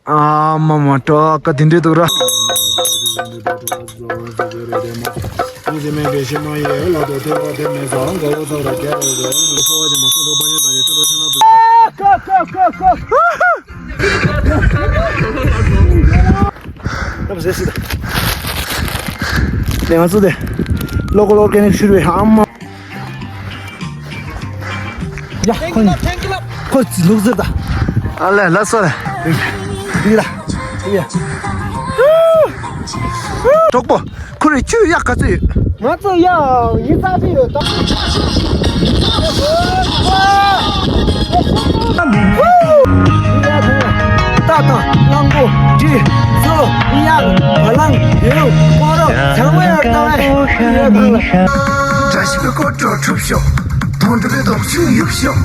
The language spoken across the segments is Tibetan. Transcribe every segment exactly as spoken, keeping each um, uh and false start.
ཨ་མ་མ་སྤྲོ་ཀ་དེ་འདྲས་འདུག་ར། ལས་ང་ཚོ་དེ་local organic ཤུར་བའི་ཨ་མ། ཡ། ཁོ་ཁོ་ལུག་ཟེར་ད། ཨ་ལས་ལ་སོ་ལས། འདི་ལ། འདི་ལ། གྲོགས་པོ། ཁོ་རེ་ཆུ་ཡག་ག་ཚོད་ཡོད། ང་ཚོ་ཡ། ཡིན་ས་ཅི་ཡོད་ད། ཏ་ཏ་གླང་པོ་འདི་ཚོ་ཡག་བ་ལང་ཡོད་པོ་རོ་ཚང་མ་ཡོད་ད་བས། བཀྲ་ཤིས་པའི་སྐོར་བྲོ་འཁྲབ་ཤོག་དོན་འགྲུབ་པའི་དོགས་ཤུགས་ཡུབ་ཤོག་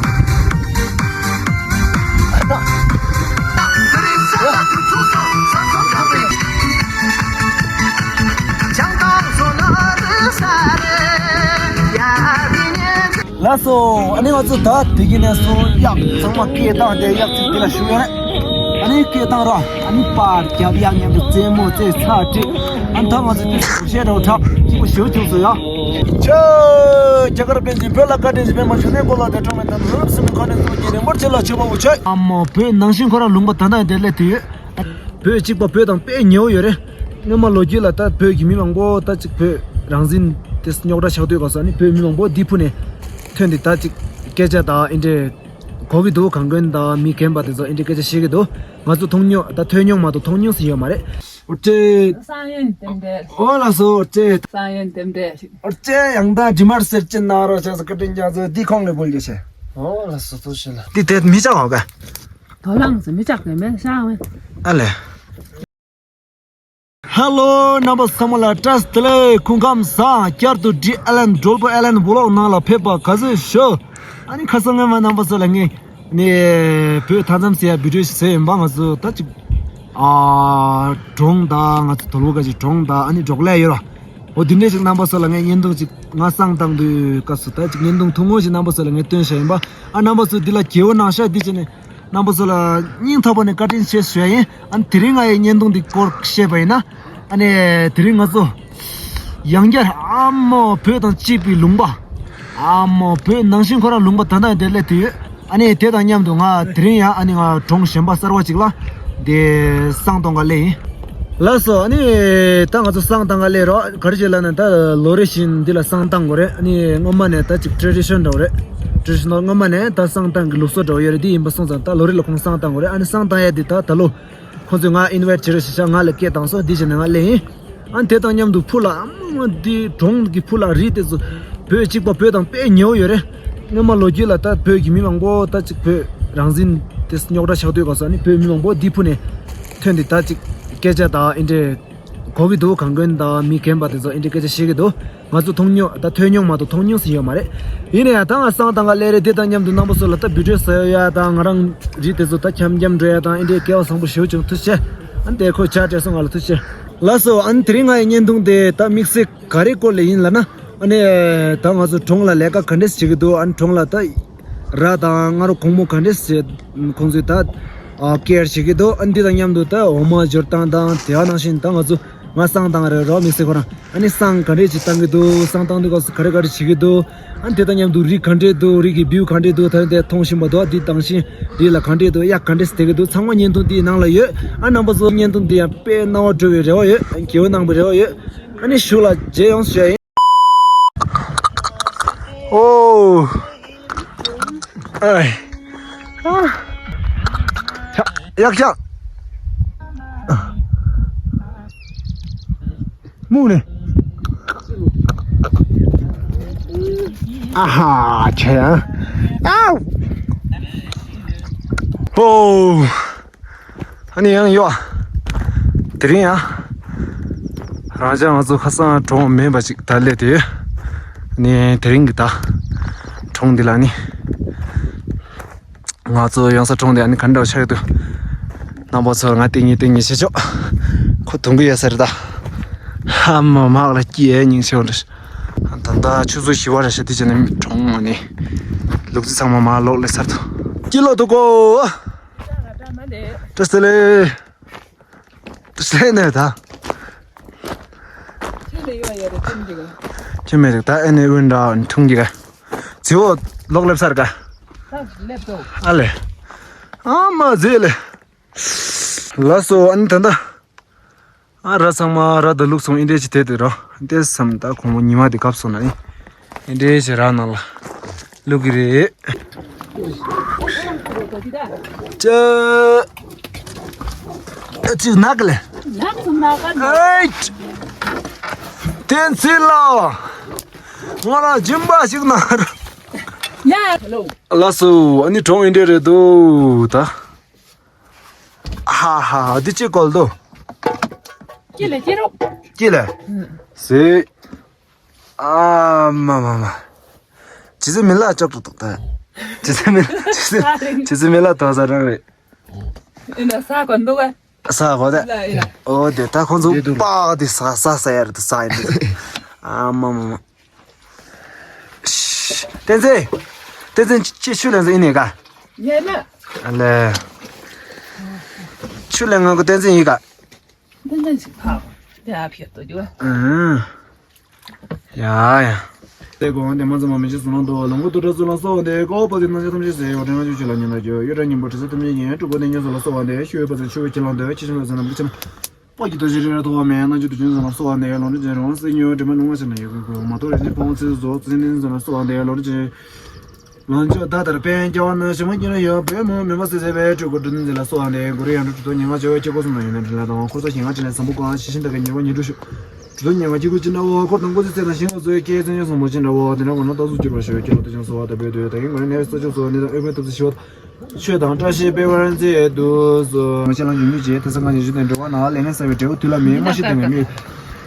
ལགས་སོ། ཨ་ནི་ང་ཚོ་ད་དེ་གི་ནས་སོ་གཡག་ཚང་མ་སྐད་བཏང་སྟེ་གཡག་ཚིག་འདི་ལ་ཞུ་ཡོད་རེད། ཨ་ནི་སྐད་བཏང་རོགས། ཨ་ནི་པར་རྒྱབ་ཡག་མཉམ་དུ་རྩེད་མོ་རྩེ་ཚར་ཏེ། ཨ་ནི་ད་ང་ཚོ་དེ་བཤད་རོགས་འཁྲབ་སྐྱིད་པོ་ཞེ་པོ་བྱུང་སོང་ཡ། ཆོས་རྒྱ་གར་པཎ་ཆེན་བོད་ལ་བཀའ་དྲིན་ཆེ་པདྨ་འབྱུང་གནས་འཁོར་ལོ་བདེ་དྲུག་མའི་དམ་རབ་གསུམ་མའི་ཁ་ནས་གཙུག་གི་རིན་པོ་ཆེ་ལ་མཆོད་པ་འབུལ་ཆོག་ཨ་མ་བོད་ནང་བཞིན་ཁོ་རང་ལུང་པ་ད་ལྟ་ཡང་བདེ་ལེགས་དེ་ཡོད། བོད་གཅིག་པ་བོད་དང་དཔེ་ཉེ་བོ་ཡོད་རེད། སྔོན་མ་ལོ་རྒྱུས་ལ་ད་བོད་ཀྱི་མི་མང་པོ་ད་གཅིག་བོད་རང་བཙན་དེ་རྙོག་དྲ་ཆགས་དུས་སྐབས་སུ་ནི་བོད་མི་མང་པོ་འདི་ཕུ་ནས་ཐོན་ཏེ་ད་གཅིག་སྐད་ཆ་དང་ཨེ་འདྲས་གོ་གི་འདུག་གངས་དཀོན་དང་མི་རྒན་པ་དེ་ཚོ་ཨེ་འདྲས་སྐད་ཆ་བཤད་ཀྱི་འདུག་ང་ཚོ་མཐོང་མྱོང་ད་ཐོས་མྱོང་མ་གཏོགས་མཐོང་མྱོང་ཟིན་ཡོད་མ་རེད། ཨོ་ཙེ། ས་ཡོན་ཏན་ཏན། ཨོ་ལགས་སོ་ཨོ་ཙེ། ས་ཡོན་ཏན་ཏན། ཨོ་ཙེ་ཡང་ད་ཇི་མར་སེར་ཅན་ན་རོ་ཅག་ས་བཀའ་དྲིན་ཅག་ཚོ་འདི་ཁོང་ལས་བུལ་རྒྱུ་ཆེ། ཨོ་ལགས་སོ་ཐུགས་རྗེ་ཆེ་ལགས། འདི་དེ་མི་ཅག་བ་ག་དོ་ལངས་སུ་མི་ཅག་གི་མེད་ཤག་ཨ་ལས། ཧེ་ལོ། རྣམ་པ་ཚང་མ་ལ་བཀྲ་ཤིས་བདེ་ལེགས། སྐུ་ཁམས་བཟང་། བསྐྱར་དུ་འདྲི་ཨ་ལན་སྒྲོལ་པོ་ཨ་ལན་ཝི་ལོག་ནང་ལ་ཕེབས་པ་ག་ཚོད་ཞུ། ཨ་ནི་ཁ་སང་སྔོན་མ་རྣམ་པ་ཚོ་ལ་ངས་ནི་བོད་མཐའ་མཚམས་ཟེར་ཡ་བི་ཌིའོ་ཞིག་བཟོས་ཡིན་པ། ང་ཚོ་ད་ཅིག་ཨ་གྲོང་དང་ང་ཚོ་དོལ་པོ་ག་ཅིག་གྲོང་དང་ཨ་ནི་འབྲོག་ལས་ཡོད་ར། འོ་འདི་འདྲས་ཅིག་རྣམ་པ་ཚོ་ལ་ངས་བརྙན་ཐུང་ཅིག་ང་བསང་བཏང་དུས་སྐབས་སུ་ད་ཅིག་བརྙན་ཐུང་ཐུང་ངུ་ཞིག་རྣམ་པ་ཚོ་ལ་ངས་སྟོན་བྱ་ཡིན་པ། ཨ་རྣམ་པ་ཚོ་འདི་ལ་དགྱེས་པོ་གནང་ཤག་འདི་བྱས་ནས། རྣམ་པ་ཚོ་ལ་སྙིང་ཐག་པ་ནས་བཀའ་དྲིན་ཆེ་ཞུ་ཡ་ཡིན། ཨ་ནི་དེ་རིང་ང་ཡི་བརྙན་ཐུང་འདི་སྐོར་བཤད་པ་ཡིན་ན། ཨ་ནི་དེ་རིང་ང་ཚོ་ཡང་བསྐྱར་ཨ་མོ་བོད་དང་གཅིག་པའི་ལུང་པ། ཨ་མོ་བོད་ནང་བཞིན་ཁོ་རང་ལུང་པ་ད་ལྟ་ཡང་བདེ་ལེགས་དེ་ཡོད། ཨ་ནི་དེ་དང་མཉམ་དུ་ང་དེ་རིང་ཡང་ཨ་ནི་ང་གྲོང་གཞན་པ་གསར་བ་ཅིག་ལ་དེ་བསང་གཏོང་ག་སླེབས་ཡིན། ལགས་སོ། ཨ་ནི་ད་ང་ཚོ་བསང་བཏང་ག་སླེབས་རོགས། ག་རེ་བྱས་ལབ་ན་ད་ལོ་རེ་བཞིན་འདི་ལ་བསང་བཏང་དགོས་རེད། ཨ་ནི་སྔོན་མ་ནས་ད་ཅིག་ཊེ་རེ་ཌི་ཤན་འདྲ་བོ་རེད། ཊེ་རེ་ཌི་ཤ་ནལ་སྔོན་མ་ནས་ད་བསང་བཏང་གི་ལུགས་སྲོལ་འདྲ་བོ་ཡོད་རེད། འདི་ཡིན་པ་སོང་ཙང་ད་ལོ་རེ་ལ་ཁོང་བསང་བཏང་དགོས་རེད། ཨ་ནི་བསང་བཏང་ཡ་འདི་ད་ད་ལོ་ཁོང་ཚོས་ང་ཨིན་ཝའི་ཊི་བྱེད་རོགས་ཞེས་བྱ་ང་ལ་སྐད་བཏང་སོང་། འདི་བྱས་ནས་ང་སླེབས་ཡིན། ཨ་ནི་དེ་དང་མཉམ་དུ་ཕུ་ལ་ཨ་མ་འདི་གྲོང་གི་ཕུ་ལ་རི་དེ་ཚོ་བོད་གཅིག་པ་བོད་དང་དཔེ་ཉེ་བོ་ཡོད་རེད། སྔོན་མ་ལོ་རྒྱུས་ལ་ད་བོད་ཀྱི་མི་མང་པོ་ད་ཅིག་བོད་རང་བཙན་དེ་རྙོག་དྲ་ཆགས་དུས་སྐབས་སུ་ཨ་ནི་བོད་མི་མང་པོ་འདི་ཕུ་ནས་ཐོན་ཏེ་ད་ཅིག་སྐད་ཆ་དང་ཨེ་འདྲས་གོ་གི་འདུག་གངས་དཀོན་དང་མི་རྒན་པ་དེ་ཚོ་ཨེ་འདྲས་སྐད་ཆ་བཤད་ཀྱི་འདུག་ང་ཚོ་མཐོང་མྱོང་ད་ཐོས་མྱོང་མ་གཏོགས་མཐོང་མྱོང་ཟིན་ཡོད་མ་རེད། ཡིན་ན་ཡང་ད་ང་བསང་བཏང་ག་སླེབས་རེད། དེ་དང་མཉམ་དུ་རྣམ་པ་ཚོ་ལ་ད་བི་ཌིའོ་བཟོ་ཡ་དང་ང་རང་རི་དེ་ཚོ་ད་འཁྱམ་འཁྱམ་འགྲོ་ཡ་དང་ཨེ་འདྲས་སྐལ་བ་བཟང་པོ་ཞེ་པོ་བྱུང་། ཐུགས་རྗེ་ཆེ། ཨ་ནི་དེ་ཁོ་ཇ་སྤྲད་སོང་། ང་ལ་ཐུགས་རྗེ་ཆེ། ལགས་སོ། ཨ་ནི་དེ་རིང་ང་ཡི་བརྙན་ཐུང་དེ་ད་དམིགས་བསལ་ག་རེ་སྐོར་ལ་ཡིན་ལབ་ན། ཨ་ནི་ད་ང་ཚོ་གྲོང་ལ་ལས་ཀ་ག་འདྲས་བྱེད་ཀྱི་འདུག་ཨ་ནི་གྲོང་ལ་ད་ར་དང་ང་རོ་གོང་མོ་ག་འདྲས་བྱེད་ཁོང་ཚོས་ད་ཨ་ཀེར་བྱེད་ཀྱི་འདུག་ཨ་ནི་འདི་དང་མཉམ་དུ་ད་འོ་མ་འབྱོར་སྟངས་དང་དེ་ག་ནང་བཞིན་ད་ང་ཚོ་ང་བསང་བཏང་རེད་རོགས་དམིགས་བསལ་ཁོ་རང་། ཨ་ནི་བསང་ག་འདྲས་ཅིག་བཏང་གི་འདུག་བསང་བཏང་དུས་སྐབས་སུ་ག་རེ་ག་རེ་བྱེད་ཀྱི་འདུག་ཨ་ནི་དེ་དང་མཉམ་དུ་རི་ག་འདྲས་འདུག་རི་གི་བིའུ་ག་འདྲས་འདུག་ད་དེ་མཐོང་བཞིན་པ་འདུག་འདི་དང་བཞིན་རི་ལ་ག་འདྲས་འདུག་གཡག་ག་འདྲས་བསྡད་ཀྱི་འདུག་ཚང་མ་བརྙན་ཐུང་འདིའི་ནང་ལ་ཡོད། ཨ་རྣམ་པ་ཚོ་བརྙན་ཐུང་འདི་ཡང་དཔེ་སྣང་བ་སྤྲོ་བའི་རེ་བ་ཡོད། དགེ་བ་གནང་བའི་རེ་བ་ཡོད། ཨ་ནི་གཞུག་ལ་མཇལ་ཡོང་ཞུ་ཡ་ཡིན། ཨོ། ཨའི། ཨ། ཡག་ཤག་མུག་ནས། ཨ་ཧ། ཆེ་ཡ། ཨའུ། ཧོ། ཨ་ནི་ཡང་ཡོད། དེ་རིང་ཡང་རང་ཅག་ང་ཚོ་ཁ་སང་གྲོང་མིན་པ་ཅིག་ད་སླེབས་ཏེ། ཨ་ནི་དེ་རིང་གི་ད་གྲོང་འདི་ལ་ནི། ང་ཚོ་ཡོང་ས་གྲོང་འདི་ཨ་ནི་ག་འདྲ་ཆགས་ཀྱི་འདུག་རྣམ་པ་ཚོར་ང་སྟེང་ངེ་སྟེང་ངེ་བྱེད་ཆོག་ཁོ་དུང་གི་ཡོད་ས་རེད་ད། ཧ་མ་མག་ལ་སྐྱིད་ཨེ་སྙིང་ཆེ་བ་རེད། ད་ལྟ་ཆུ་ཚོད་བཞི་པ་རེད་ཤག་དེ་བྱས་ནས་གྲོང་ནས་ལུག་རྫི་ཚང་མ་མར་ལོག་སླེབས་ཚར་འདུག་སྐྱིད་ལོ་ཐུག་གོ། བཀྲ་ཤིས་བདེ་ལེགས། བཀྲ་ཤིས་བདེ་ལེགས་ནས་ད། ཁྱོད་མེད་རིགས་ད་ཨེ་ནས་དབུན་འདྲ་འཁྲུངས་ཀྱི་ག། རྫི་བོ་ལོག་སླེབས་ཚར་ག། ཨ་ལེ། ཨ་མ་རྫི་ལེ། ལགས་སོ། ཨ་ནི་ད་ལྟ། ཨ་ར་ཚང་མ་ར་དང་ལུག་ཚང་མ་ཨེ་འདྲས་ཅིག་དེད་དེ་རོ། ཨེ་འདྲས་བསམ་ད་ཁོང་མོ་ཉི་མ་དེ་གབ་སོང་ན་ནི། ཨེ་འདྲས་ཅིག་ར་ནང་ལ་ལུག་གི་རེད། ཅེ། ཨེ་ཅིག་ནག་ལེ། ནག་སུ་ནག་ག་ནག་ཨེ། བསྟན་འཛིན་ལགས། ང་ལ་སྦྱིན་པ་ཞིག་གནང་རོགས། ཡ། ལགས་སོ། ཨ་ནི་གྲོང་ཨེ་འདྲས་རེད་འདུག་ད། ཧ་ཧ། འདི་ཅི་བཀོལ་འདུག་ཅི་ལ་ཅི་རོགས། ཅི་ལ། ཟེ། ཨ་མ་མ་མ། ཇི་ཙི་མི་ལ་ཅོག་ཏུ་འདུག་ད། ཇི་ཙི་མི་ཇི་ཙི་ཇི་ཙི་མི་ལ་དོ་ས་རང་རེད། ཨེ་ན་ས་གོ་འདུག་ག་ས་གོ་ད། ལ་ཨེ་ན། ཨོ་དེ་ད་ཁོང་ཚོ་པག་དེ་ས་ས་ས་ཡར་དུ་ས་ཡིན་འདུག་ཨ་མ་མ་མ། བསྟན་འཛིན། བསྟན་འཛིན་ཅི་ཆུ་ལེན་ཟེར་ཡིན་ནས་ག་ཡ་ལ། ཨ་ལེ། ཆུ་ལེན་ང་གི་བསྟན་འཛིན་ཡིན་ག་བསྟན་འཛིན་ཞིག་ཕ་དེ་ཨ་ཕྱིར་དུ་རྒྱུ། ཨང་། ཡ་ཡ། དེ་གོང་དེ་མ་ཚང་མ་མི་ཤི་སུ་ནང་དུ་ལོངས་སྐུ་དུ་དྲག་ཚུལ་ལ་སོགས་ཏེ་ཀོ་པ་དེ་སྣང་ཆ་ཐམས་ཅད་ཟད་ཡོད་དྲན་ང་ཆུ་ཆུ་ལ་ཉན་ལ་རྒྱུ་ཡོད་དྲ་ཉིན་པོ་དྲི་ས་ཐམས་ཅད་ཉན་སྤྲུལ་སྐུ་དེ་ཉོན་སོ་ལ་སོགས་པ་དེ་ཤུ་ཡོད་པ་ཚོ་ཆུ་བོའི་ཁྱེར་ལོང་དེ་ཁྱི་ཆུང་ལ་ཟ་ན་མི་ཆེན། པོ་གི་དོ་ཞིག་རེ་རེ་ཐོག་མེད་ན་ཅི་དུ་ཅུང་ཟ་ན་སོ་བ་འདི་ལོ་རེ་ཅན་རང་སྲིད་ཉོ་དྲི་མ་ནུང་བ་ཟེར་ན་ཡོད་གི་གོ་མ་གཏོགས་རེ་ཅན་ཕོང་ཚེ་བཟོ་ཚེ་ནི་ཟེར་ན་སོ་བ་འདི་ལོ་རེ་ཅན། ལང་ཚོ་ད་ལྟར་པན་རྒྱ་བ་ན་ཞི་མ་སྐྱིད་ན་ཡོད་པོད་མོ་མེད་པ་སེ་སེ་བའི་སྤྲུལ་སྐུ་སྤྲུལ་ནི་ཟེར་ལ་སོ་བ་འདི་གུ་རེ་ཡང་འགྲོ་གྲུ་དོ་ཉི་མ་བྱ་བའི་སྐྱེ་སྒོ་གསུམ་ན་ཡོད་ན་འདྲི་ལ་དང་འཁོར་ས་ཞིང་ང་ཅི་ན་བཟང་པོ་གང་ཞི་ཞིང་ད་ག་ཉེ་བ་ཉེ་འགྲོ་ཞུ། གྲུ་དོ་ཉེ་བ་སྐྱེ་དགུ་ཅི་འདྲ་བོ་འཁོར་དང་སྐུ་ཚེ་ཚེ་དང་ཞིང་ལ་བཟོ་བའི་སྐྱེ་ཚེ་ཉེ་བཟང་པོ་ཅི་འདྲ་བོ་དེ་འདྲ་གོ་ན་ད་གཟུགས་འགྱུར་བ་ཞུ་བའི་སྐྱེ་བ་དུ་ཅང་སོ་བ་ད་བོད་དུ་ད་ཡིན་གོ་ན་ནས་ས་ཕྱོགས་སོ་བ་ནི་དང་ཨོ་བའི་ཐབས་སུ་ཞི་བ། ཆོས་དང་བཀྲ་ཤིས་སྤེལ་བར་མཛད་དུ་གསོལ། མ་ཤེས་ལ་ཡུལ་མི་བྱེད་དེ་ས་གང་ཞིག་ཞུ་དང་འགྲོ་བ་ན་ལས་ངན་བསགས་པའི་འབྲས་བུ་དུས་ལ་མེད་མ་ཤི་དང་མེད།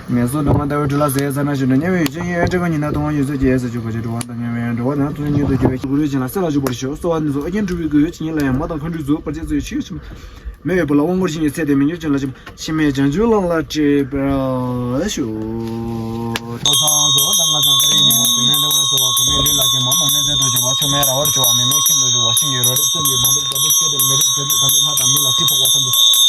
ངན་སོང་སྡུག་བསྔལ་ལྟ་བའི་འཁྲུལ་ལ་ཟད་ས་ན་ཞུ་འདྲ་མཉམ་མེད་ཡུལ་ཅན་ཡོད་སྤྲང་ཀ་ཉིད་ན་སྟོང་བ་ཡོད་ཚད་རྒྱལ་ས་ཆུ་ཁ་ཆེ་འགྲོ་བ་དང་མཉམ་མེད་འགྲོ་བ་ན་ཚུལ་ཉིད་དུ་འགྱུར་བའི་གུ་རུ་ཅན་ལ་སེ་ལ་བཞུགས་པར་ཞུ། གསོལ་བ་འདེབས་སོ། ཨ་རྒྱན་སྤྲུལ་པའི་སྐུ་ཡོད་ཅིག་ཉིད་ལ་ཡང་མ་དང་མཁའ་འགྲོའི་གཟུགས་བར་ཆད་སོགས་ཡོད་ཕྱིར་ཕྱིན། མེད་པའི་བུ་ལ་དབང་བསྐུར་ཞིང་ཡོད་ཚད་དེ་མི་འགྱུར་ཅན་ལ་ཕྱིན། ཕྱི་མའི་བྱང་ཆུབ་ལམ་ལ་སྤྲད་པར་ཞུ། ཐོས་བསམ་སོགས་དང་ང་ཚང་ཀ་རེ་ཉིན་མོ་བུད་མེད་འདྲ་བའི་སོ་བ་བུད་མེད་ལུས་ལ་སྐྱེ་མ་མ་མེད་ཚེ་དུ་བྱུང་བ་ཆུ་མེད་ར་བར་བྱུང་བ་མི་མེད་ཁྱིམ་དུ་བྱུང་བ་ཤིང་གི་རོ་རིབ་སེམས་ཀྱི་མ་རིག་རྒྱ་རིག་ཆེ་རིག་མི་རིག་ཚེ་རིག་དམ་པའི་ལྷ་དང་མི་ལ་ཁྲིད་ཕོག་པ་ཐམས་ཅད་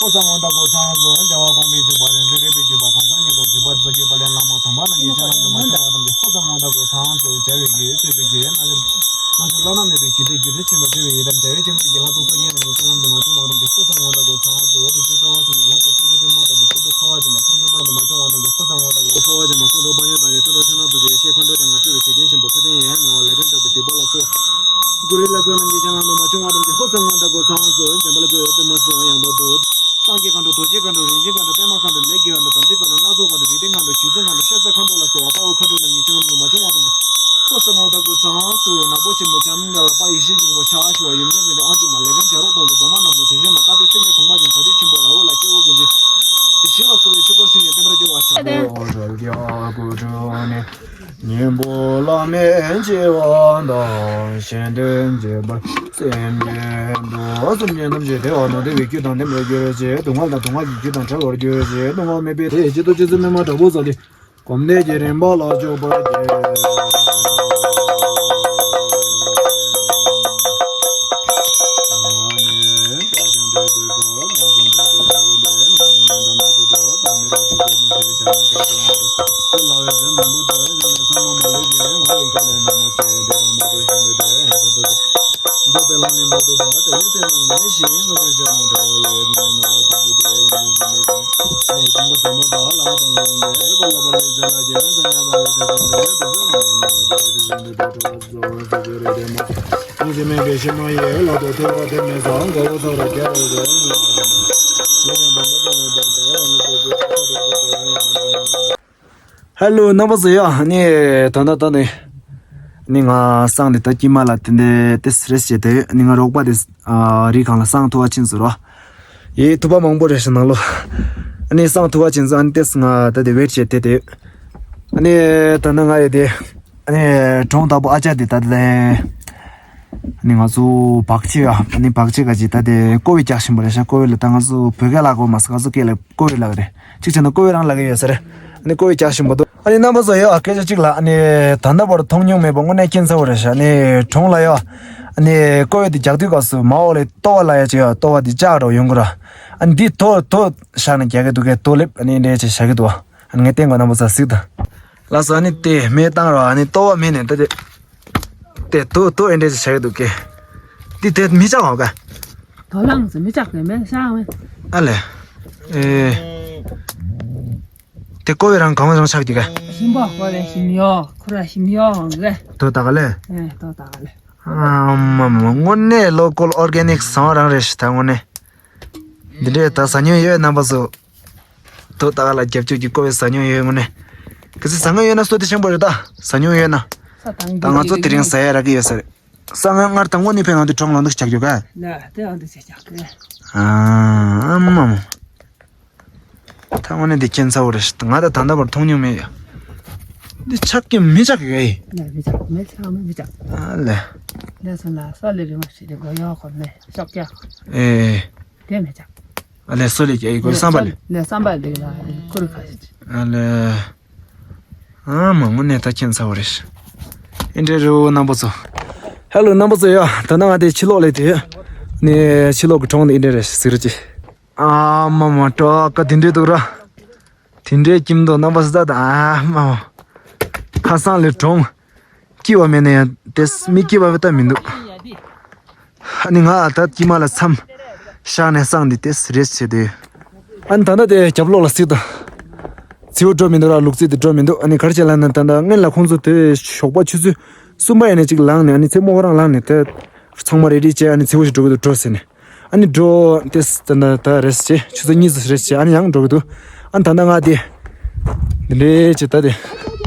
ཧོ་སང་ངོ་ད་གོ་ཚང་སོ་བྱ་བ་གོང་འཕེལ་བྱེད་པ་རིང་བསྲེལ་རིག་པའི་བརྒྱུད་པ་གང་ཟག་ཉིད་དང་བརྒྱུད་པ་རྫས་ཀྱི་པ་ལས་བླ་མ་དམ་པ་རྣམས་ཀྱི་བྱིན་རླབས་དུ་མ་བྱུང་བ་ཐམས་ཅད་ཧོ་སང་ངོ་ད་གོ་ཚང་སོ་བྱ་བའི་རྒྱུད་ཚེ་བའི་རྒྱུད་རྣལ་འབྱོར་རྣལ་འབྱོར་བླ་ན་མེད་པའི་རྒྱུད་སྡེ་རྒྱུད་སྡེ་ཆེན་པོ་འབྲེལ་བའི་ཡི་དམ་བྱ་བའི་ཆེན་པོའི་རྒྱལ་ལ་ཐུགས་སྲས་ཉེ་རིང་གི་བྱིན་རླབས་དུ་མ་བྱུང་བ་ཐམས་ཅད་ཧོ་སང་ངོ་ད་གོ་ཚང་སོ་ཐུགས་རྗེ་རྩ་བ་ཐུགས་ཉེ་ལ་གོ་ཐུགས་རྗེ་པད་མ་དམ་པའི་སྐུ་སྤྲུལ་ཁ་བ་ཅན་མ་གསུང་སྤྲུལ་པ་དུ་མ་བྱུང་བ་ཐམས་ཅད་ཧོ་སང་ངོ་ད་གོ་ཁ་བ་ཅན་མ་གསུང་སྤྲུལ་པ་ཡོན་དང་ཡོན་ཏན་རོ་ཆེན་ལ་ཐུགས་རྗེ་ཡེ་ཤེས་མཁའ་འགྲོ་དེ་ང་སྤྲུལ་པའི་དེ་རྒྱན་ཆེན་པོ་ཐུགས་རྟེན་ཡན་མེད་པ་ལས་རིམ་དག་པའི་སྡིག་པ་ལ་སོགས། གུ་རུའི་ལྷ་ཚོགས་རྣམས་ཀྱི་བྱིན་རླབས་དུ་མ་བྱུང་བ་ཐམས་ཅད་ཧོ་སང་ངོ་ད་གོ་ཚང་སོ་འཇམ་དཔལ་རྫོགས་པའི་པདྨ་སོགས་ཡང་དག་ཏུ། སངས་རྒྱས་མཁའ་འགྲོ་རྡོ་རྗེ་མཁའ་འགྲོ་རིན་ཆེན་མཁའ་འགྲོ་པདྨ་མཁའ་འགྲོ་ལས་ཀྱི་མཁའ་འགྲོ་དམ་ཚིག་མཁའ་འགྲོ་སྣ་ཚོགས་མཁའ་འགྲོ་འཇིག་རྟེན་མཁའ་འགྲོ་རྒྱུ་མཚན་མཁའ་འགྲོ་ཤ་ཟ་མཁའ་འགྲོ་ལ་སོགས་པ་དཔའ་བོ་མཁའ་འགྲོ་རྣམས་ཀྱི་བྱིན་རླབས་དུ་མ་བྱུང་བ་ཐམས་ཅད་ཧོ་སང་ངོ་ད་གོ་ཚང་སོ། ནག་པོ་ཆེན་པོ་ལྕམ་དང་དཔལ་ཡེ་ཤེས་སྙིང་པོ་ཕྱག་ཞུ་བ་ཡུམ་ཆེན་ཟེར་བའི་ཨང་ཅུ་མ་ལས་མཁན་བྱ་རོག་གདོང་གི་འདབ་མ་སྣམ་བུ་བྱ་བྱེད་མ་དཀར་པོའི་སེང་གེ་དུང་པ་ཅན་ད་རེས་ཆེན་པོ་ར་བོ་ལ་སྐྱེ་བོ་ཀུན་གྱི་དེ་ཞི་ལ་གསོལ་བའི་ཆོས་འཁོར་ཞིང་ཡང་བསྟན་པར་འགྱུར་བ་ཤ་ཨོ་ར་བི་ཨ་ཀུ་ཀྲུ་ནི། སྙིང་པོ་བླ་མེད་མཆེ་བ་དང་གཞན་དོན་བྱེད་པར་སེམས་བསྐྱེད་དོ། སེམས་ཅན་ཐམས་ཅད་བདེ་བ་དང་བདེ་བའི་རྒྱུ་དང་ལྡན་པར་གྱུར་ཅིག་སྡུག་བསྔལ་དང་སྡུག་བསྔལ་གྱི་རྒྱུ་དང་བྲལ་བར་གྱུར་ཅིག་སྡུག་བསྔལ་མེད་པའི་དེ་ཡི་ཆེད་དུ་ཅི་ཙམ་མི་མ་དྲག་པོ་ཟ་ལི། སྒོམ་བཟླས་ཀྱི་རིམ་པ་ལ་འཇུག་པར་བགྱི། ཧེ་ལོ། རྣམ་པ་ཚོ་ཡ། ནི་ད་ལྟ་ད་ནི་ནི་ང་སང་ནི་ད་ཀྱི་མ་ལ་དེ་འདྲ་དེ་སི་རེས་བྱེད་དེ་ནི་ང་རོགས་པ་དེ་ཨ་རི་གང་ལ་སང་ཐུ་བ་ཆིན་སུ་རོ། ཡེ་ཐུ་བ་མང་པོ་རེ་ཞིག་ནང་ལོ། ནི་སང་ཐུ་བ་ཆིན་སུ་ཨ་ནི་དེ་སི་ང་ད་དེ་ཝེར་བྱེད་དེ་དེ། ནི་ད་ནི་ང་ཡེ་དེ་ནི་གྲོང་དག་པོ་ཨ་ཅག་དེ་ད་དེ། ཨ་ནི་ང་ཚོ་བག་ཕྱེ་ཡ། ཨ་ནི་བག་ཕྱེ་ག་ཅིག་ད་དེ་ཀོ་བའི་རྒྱག་བཞིན་པ་རེད་ཤག་ཀོ་བའི་ལ་ད་ང་ཚོ་བོད་སྐད་ལ་གོ་མ་སོང་། ང་ཚོ་སྐད་ལ་ཀོ་བའི་ལ་གི་རེད། གཅིག་བྱས་ན་ཀོ་བའི་རང་ལ་གི་ཡོད་ས་རེད། ཨ་ནི་ཀོ་བའི་རྒྱག་བཞིན་པ་འདུག་ཨ་ནི་རྣམ་པ་ཚོ་ཡ་སྐད་ཆ་གཅིག་ལ། ཨ་ནི་ད་ལྟ་བར་མཐོང་མྱོང་མེད་པ་དངོས་གནས་ཁྱད་མཚར་བོ་རེད་ཤག་ཨ་ནི་གྲོང་ལ་ཡ། ཨ་ནི་ཀོ་བའི་དེ་རྒྱག་དུས་སྐབས་སུ་མ་འོག་ལ་ལྟོ་བ་ལ་ཡ་ཅིག་ཡ་ལྟོ་བ་དེ་ལྕགས་འདྲ་ཡོང་གི་ར། ཨ་ནི་འདི་དོ་དོ་བཞག་ནས་རྒྱག་གི་འདུག་གས། དོ་ལེབ་ཨ་ནི་འདྲ་ཅིག་བཞག་གི་འདུག་ཨ་ནི་ངས་བསྟན་གོ་རྣམ་པ་ཚོ་གཟིགས་དང་། ལགས་སོ། ཨ་ནི་དེ་མེ་བཏང་རོགས། ཨ་ནི་ལྟོ་བ་མེ་ནས་ད་དེ། དེ་དུ་དུ་ཨེ་འདྲས་ཅིག་བྱ་གི་འདུག་གས། འདི་དེ་མི་ཆག་འོ་ག་དོ་ལངས་སུ་མི་ཆག་གི་མེད་ཤག་མེད། ཨ་ལེ། ཨེ། དེ་ཀོ་བའི་རང་གང་བ་རང་ཆག་གི་ག་ཞིམ་པོ་ཀོ་བའི་ཞིམ་ཡོ་ཁུ་ར་ཞིམ་ཡོ་གི་དོ་ད་ག་ལེ། ཨེ་དོ་ད་ག་ལེ། ཨ་མ་མ་དངོས་གནས་ལོ་ཀོལ་ཨོར་གེ་ནིག་བཟང་རང་རེད་ཤི་ད་དངོས་གནས། འདི་འདྲའི་ད་ཟ་མྱོང་ཡོད་རྣམ་པ་ཚོ། དོ་ད་ག་ལ་རྒྱབ་སྐྱོར་གྱི་ཀོ་བའི་ཟ་མྱོང་ཡོད་དངོས་གནས། ག་ཚོད་ཟ་མྱོང་ཡོད་ན་བསོད་བདེ་ཆེན་པོ་རེད་ད། ཟ་མྱོང་ཡོད་ན། ད་ང་ཚོ་དེ་རིང་ཟ་ཡ་རག་གི་ཡོད་ས་རེད། ས་ང་སྔར་དང་པོ་ནས་ཕེབས་ང་འདི་གྲོང་ལ་འདུག་ཆགས་རྒྱུ་ག་ལ་དེ་ཨ་འདུག་ཆགས་རྒྱུ་ག་ཨ་མ་མ། ད་དངོས་གནས་འདི་ཁྱད་མཚར་བོ་རེད། ང་ད་ད་ལྟ་བར་མཐོང་མྱོང་མེད་ཡ། འདི་ཆགས་ཀྱི་མི་ཆགས་ཀྱི་ག་ཡི། ལ་མི་ཆགས་མི་ཆགས་མི་ཆགས། ཨ་ལེ། ལས་སོང་ལ་ས་ལེ་རི་མ་ཞིག་དེ་གོ་ཡོ་གོ་མེ་ཤོག་ཀྱ། ཨེ། དེ་མི་ཆགས། ཨ་ལེ་སོ་ལེ་ཀྱ་ཡི་གོ་བསམ་པ་ལེ། ལེ་བསམ་པ་ལེ་ལ་ཀུ་རུ་ཁ་ཞིག་ཨ་ལེ། ཨ་མ་དངོས་གནས་ད་ཁྱད་མཚར་བོ་རེད། ཨེ་འདྲ་རེད་བོ་རྣམ་པ་ཚོ། ཧེ་ལོ་རྣམ་པ་ཚོ་ཡ། ད་ནང་ང་དེ་ཕྱི་ལོགས་ལ་དེ། ནས་ཕྱི་ལོགས་ཀྱི་གྲོང་དེ་ཨེ་འདྲ་རེད་ཟེར་གྱི། ཨ་མ་མ་སྤྲོ་ཀ་དེ་འདྲས་འདུག་ར། དེ་འདྲས་ཀྱིམ་འདུག་རྣམ་པ་ཚོ་ད་ད་ཨ་མ་མ། ཁ་སང་ལས་གྲོང་། སྐྱིད་པ་མེད་ན་ཡང་དེ་མི་སྐྱིད་པ་བས་ད་མི་འདུག་ཨ་ནི་ང་ད་དཀྱིལ་མ་ལ་མཚམས་བཞག་ནས་སང་འདི་དེ་རེད་བྱེད་དེ། ཨ་ནི་ད་ལྟ་དེ་རྒྱབ་ལོགས་ལ་གཟིགས་དང་། རྫི་བོ་འགྲོ་མི་འདུག་ར། ལུག་རྫི་དེ་འགྲོ་མི་འདུག་ཨ་ནི་ག་རེ་བྱས་ལབ་ན་ད་ལྟ་སྔོན་ལ་ཁོང་ཚོ་དེ་ཞོགས་པ་ཆུ་ཚོད་གསུམ་པ་ཡིན་ན་གཅིག་ལངས་ནས་ཨ་ནི་མཚན་མོ་ཁོ་རང་ལངས་ནས་དེ་ཚང་མ་རེ་རེ་བྱས་ཨ་ནི་རྫི་བོ་ཞིག་འགྲོ་གི་འདུག་འགྲོ་ཟེར་ནས། ཨ་ནི་འགྲོ་དེ་ད་ལྟ་ད་རེས་བྱས་ཆུ་ཚོད་གཉིས་ཙམ་རེས་བྱས་ཨ་ནི་ཡང་འགྲོ་གི་འདུག་ཨ་ནི་ད་ལྟ་ང་དེ་འདི་འདྲའི་བྱས་ད་དེ།